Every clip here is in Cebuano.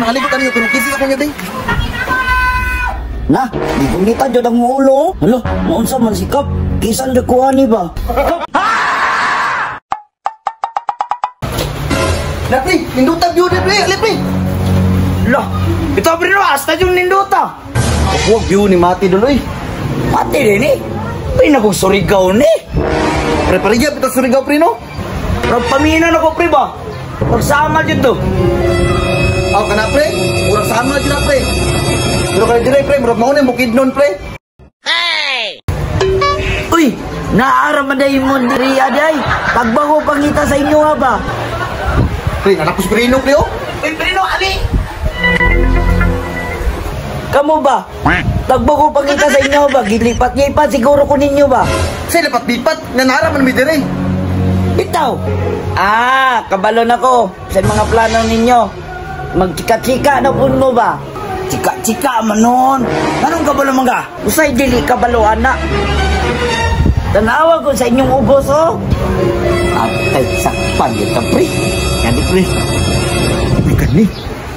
Mangaligot ani pero kisi sa kunya day. Na, gigunita jud ang ulo. Hala, naunsa man si Kap? Kisan jud ko ani ba? Na pre, ninduta view de pre, ali pre. Lah, ito pre no, hasta yung nindota. Huwag view ni Mati duloy. Pati din eh. Pre na kong Surigao ni. Pre pariya pita Surigao pre no. Rag pamina na ko pre ba? Pagsama dito. Aw kana pre, murag sama jud na pre. Pero kay dire pre, murag mao ni Bukidnon pre. Uy, naara man day mo diri aday. Tagbago pangita sa inyo ha ba? Pre, nanak ko si Prino pre oh. Uy, Prino, ali. Kamo ba? Tagbago pangita sa inyo ba? Gilipat-lipat siguro ko ninyo ba? Sa lipat-lipat, nanara man mi dire. Bitaw. Ah, kabalo na ko sa mga plano ninyo. Magchika-chika na pun mo ba? Chika-chika man nun. Anong kabalo man ka? Usay dili kabalo ana. Tanawa ko sa inyong ubos oh. Atay sakpan kita pre. Kani pre. Uy, kani.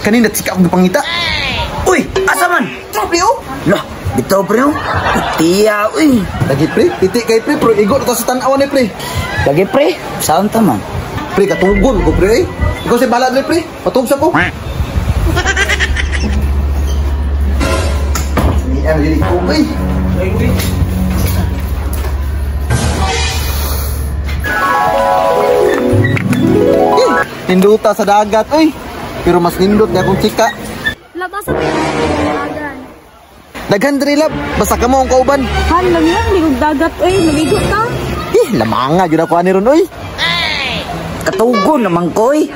Kani natsika akong gipangita. Uy, asa man? Tara pre oh. Lah, bitaw pre oh. Tiya uy. Lagi pre, piti kay pre, pero igo na to sa tan-awan ni pre. Lagi pre, saan ta man? Pre, katugon ko pre eh. Ikaw si bala pre, patug sa ko. Ni ano dili ko eh. Eh, ninduta sa dagat oy. Pero mas nindot niya akong chika. Labas sa pinag-agan. Daghan diri lab, basta kamo ang kauban. Han, lang yan, ligog dagat, oy, maligo ta. Eh, lamanga jud ako ani ron oy. Katugon naman ko eh.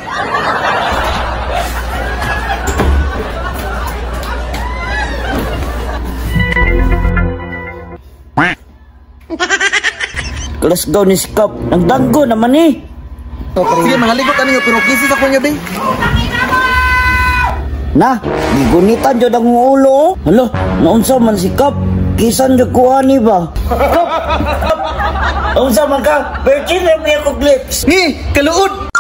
Glasgow ni Skop, nagdanggo naman eh. Sige, mangaligot ani pero kisi sa kunya bay. Na, gigunitan jud ang ulo. Hala, naunsa man si Kap? Kisan jud ko ani ba? Kap! Kap! Unsa man ka? Virgin na may akong lips. Ni, kaluod.